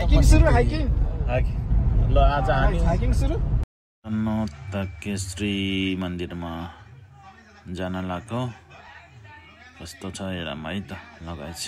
Hiking सुरु hiking ल आज हामी हाइकिङ सुरु अन्नतकेश्वरी मन्दिरमा जान लाग्यो कस्तो छ हेरौँ है त लगाएछ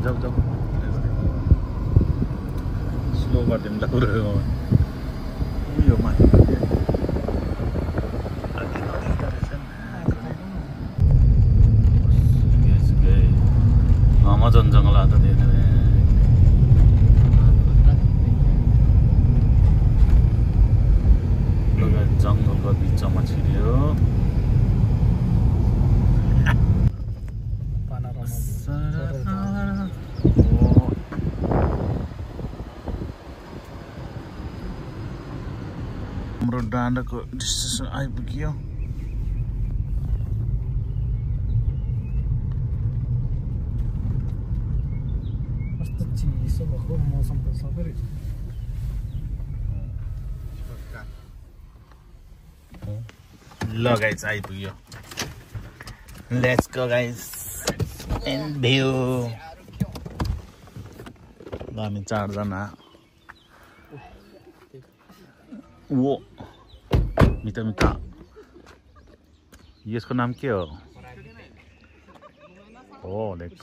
जाऊ जाऊ स्लो गरिदिउँ ल उयो माथि अमाजन जङ्गल आता जङ्गलको बिचमा छिर्यो हाम्रो डाँडाको डेस्टिनेसन आइपुग्यो कस्तो चिसो भएको मौसम त सबै ल गाइस आइपुग्यो let's go guys and view ल हामी 4 जना वो मिता यसको नाम के हो देख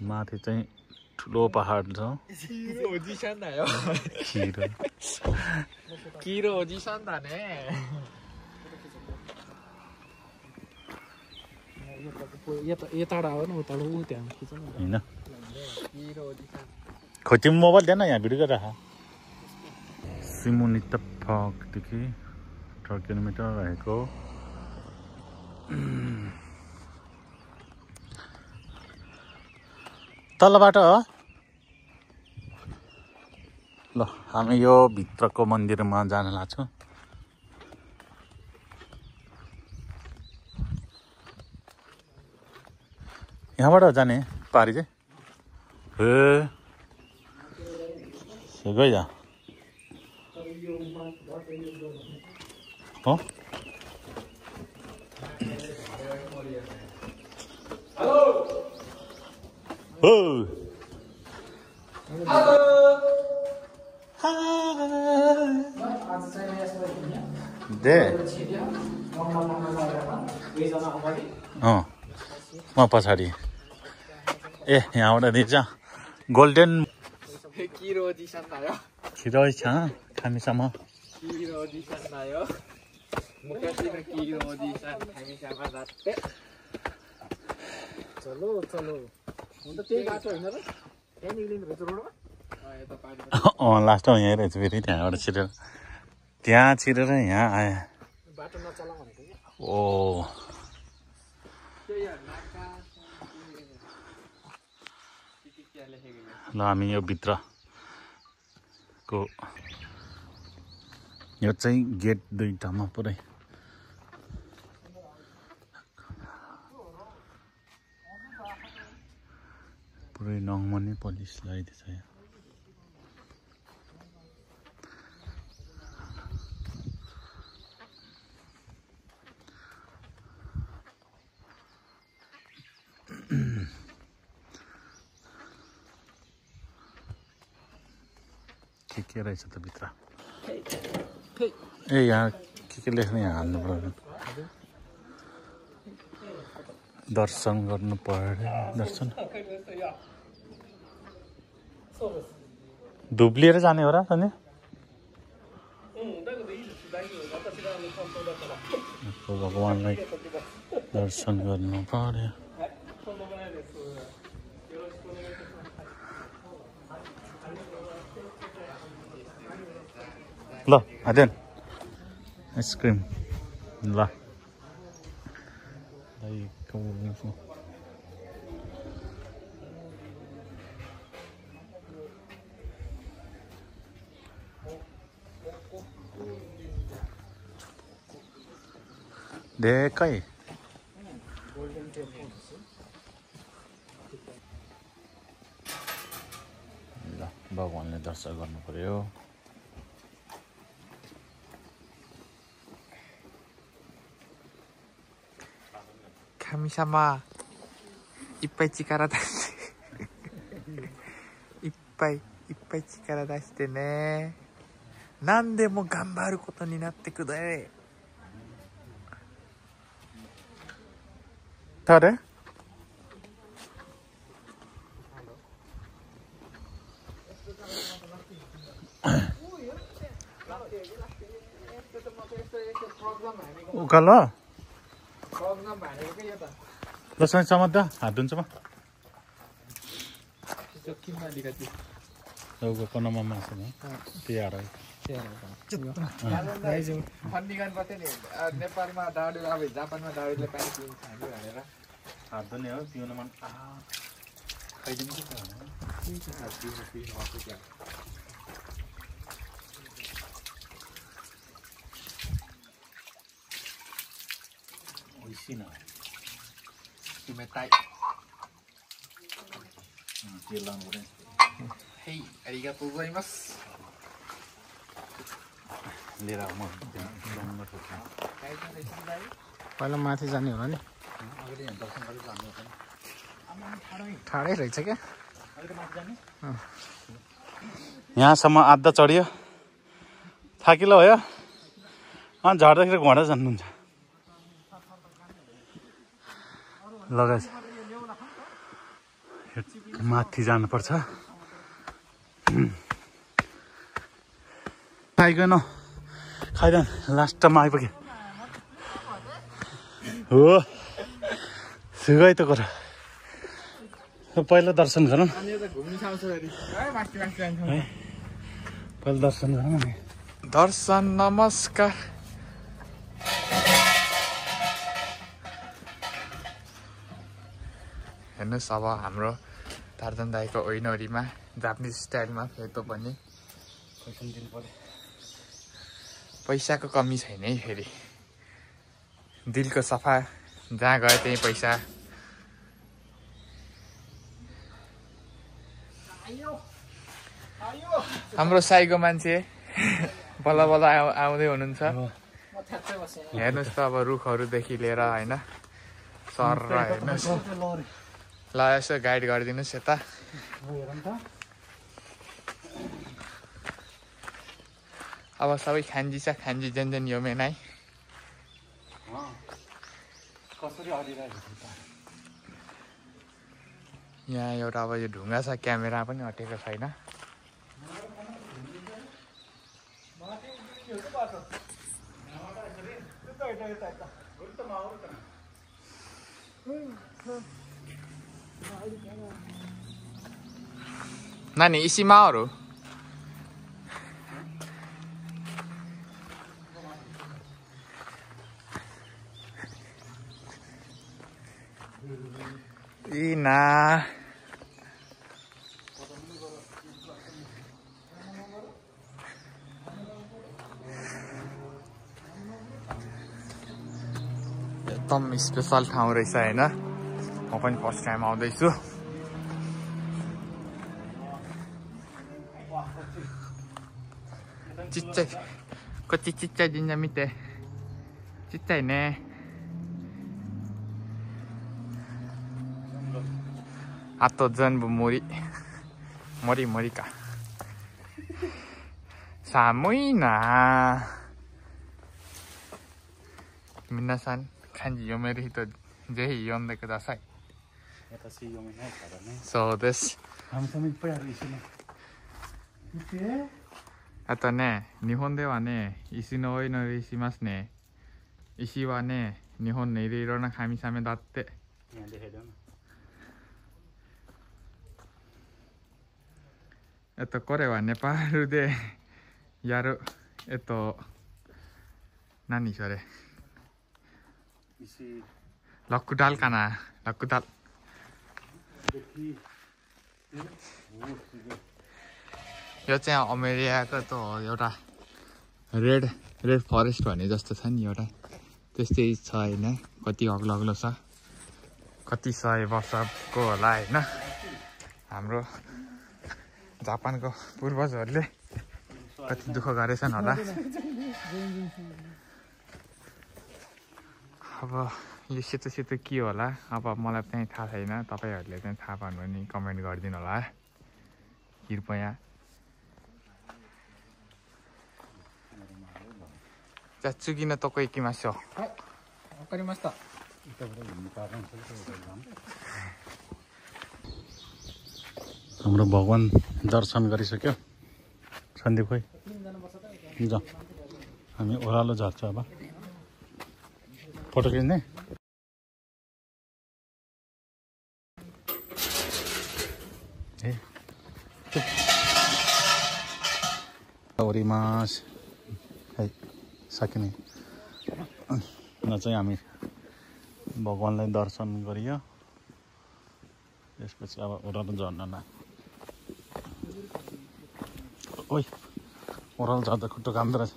माथि चाहिँ ठुलो पहाड छ किरो ओजिसन त ने यो टाढा हो न उता उ त्यहाँ खिच्नु हैन किरो ओजिसन खोइ तिम्रो मोबाइल देन यहाँ भिडियो गरेर राख सिमुनिता फकदेखि 18 किलोमिटर रहेको तल बाटो हो ल हामी यो भित्रको मन्दिरमा जान लाग्छौँ यहाँबाट जाने पारी चाहिँ गइजा हो दे म पछाडि ए यहाँबाट दिन्छ गोल्डन खिरो छ खामिसम्म चलो चलो हुन्छ त्यही बाटो हैन र त्यही निक्लिनु रहेछ रोडमा लास्टमा यहीँ रहेछ फेरि त्यहाँबाट छिरेर त्यहाँ छिरेर यहाँ आए बाटो नचला भनेको ओ ल हामी यो भित्रको यो चाहिँ गेट दुईटामा पुरै पुरै नङमनी पुलिस लगाइदिएछ यहाँ के रहेछ त भित्र ए यहाँ के लेख्ने यहाँ हाल्नु पर्यो दर्शन गर्नु पर्यो दर्शन धुप लिएर जाने हो र सनी भगवानलाई दर्शन गर्नु पर्यो ल आदेन आइसक्रिम ल देखाइ भगवानले दर्शन गर्नु पर्यो Kami-sama Ippai chikara dashite Ippai chikara dashite ne Nande mo ganbaru koto ni natte kudare Tare? उकालो लसन समात्दा हात धुन्छ म लौको कोनामा मासु नि तिहार फन्डिगन पथे नि नेपालमा दाडु अब जापानमा दाडुले पानी पिउनु खानु भनेर हात धुने हो पिउन मन खाइदिनु के छ ओइसिना Sumetai तेललाम गरे Hey, arigatou gozaimasu लिएर आऊ म ल्याउन सक्छु पहिला माथि जाने होला नि अगाडि दर्शन गरेर जानु पर्छ ठाडै रहेछ क्या यहाँसम्म आधा चढ्यो थाकिलो भयो अनि झर्दाखेरि घोडा जान्नुहुन्छ लगाएछ माथि जानुपर्छ खाइकन खाइरहन लास्टमा आइपुग्यो हो सुगै त कुरा पहिला दर्शन गरौँ पहिला दर्शन गरौँ नि दर्शन नमस्कार हेर्नुहोस् अब हाम्रो तार्जन दाईको ओइनरीमा जापानिज स्टाइलमा फेतो पनि पैसाको कमी छैन है फेरि दिलको सफा जहाँ गए त्यही पैसा हाम्रो साईको मान्छे बल्ल बल्ल आउँदै हुनुहुन्छ हेर्नुहोस् त अब रुखहरूदेखि लिएर होइन सर र हेर्नुहोस् ल यसो गाइड गरिदिनुहोस् यता अब सबै खान्जी छ खान्जी जेन योमेनाई यहाँ एउटा अब यो ढुङ्गा छ क्यामेरा पनि हटेको छैन नानी इसिमाहरू Ina एकदम स्पेशल ठाउँ रहेछ हैन म पनि फर्स्ट टाइम आउँदैछु चिच्चै कति चिच्चै दिन मिते चिच्चै ने Atau janbu mori ka. Samui na. Minasan kanji yomeru hito zehi yonde kudasai. So this. Ato ne, Nihon de wa ne, isi no oinori shimasu ne. Isi wa ne, Nihon ne iriro na kamisame datte.これはネパールでやる何それロックダルかなロックダルयो चाहिँ अमेरिकाको त हो एउटा red forest भने जस्तो छ नि एउटा त्यस्तै छ हैन कति अग्लो अग्लो छ कति 100 वर्षको होला हैन हाम्रो जापानको पूर्वजहरूले कति दुःख गरेछन् होला। अब यो सेतो सेतो के होला, अब मलाई चाहिँ थाहा छैन, तपाईँहरूले चाहिँ थाहा पाउनु भने कमेन्ट गरिदिनु होला कृपया।じゃあ次のとこ行きましょう。はい、わかりました。हाम्रो भगवान दर्शन गरिसक्यो सन्दीप खोइ जा हामी ओह्रालो झर्छ अब फोटो खिच्ने ए ओरिमास है सकिने न चाहिँ हामी भगवानलाई दर्शन गरियो त्यसपछि अब ओह्रालो झर्न ना ओइ ओह्रालो झर्दा खुट्टो काम्दो रहेछ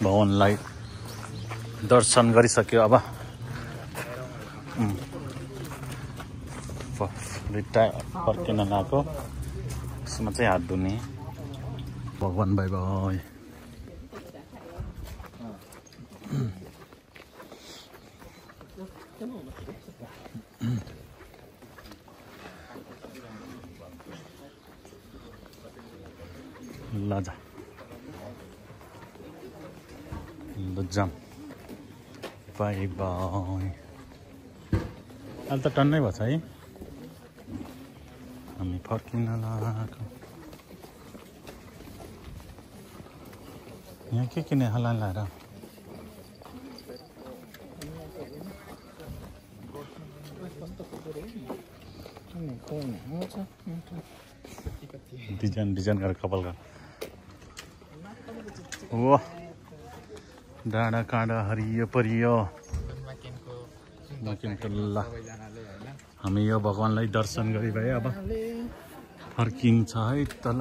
भगवानलाई दर्शन गरिसक्यो अब फर्किन गएको यसमा चाहिँ हात धुने भगवान बाई बाई लजा लजाम बाई बाई अहिले त टन्नै भएछ है हामी फर्किन लागेको यहाँ के किने होला लाएर डिजाइन डिजाइन गरेर कपालका हो डाँडा काँडा हरियो परियो ल हामी यो भगवानलाई दर्शन गरी भए अब फर्किन्छ है तल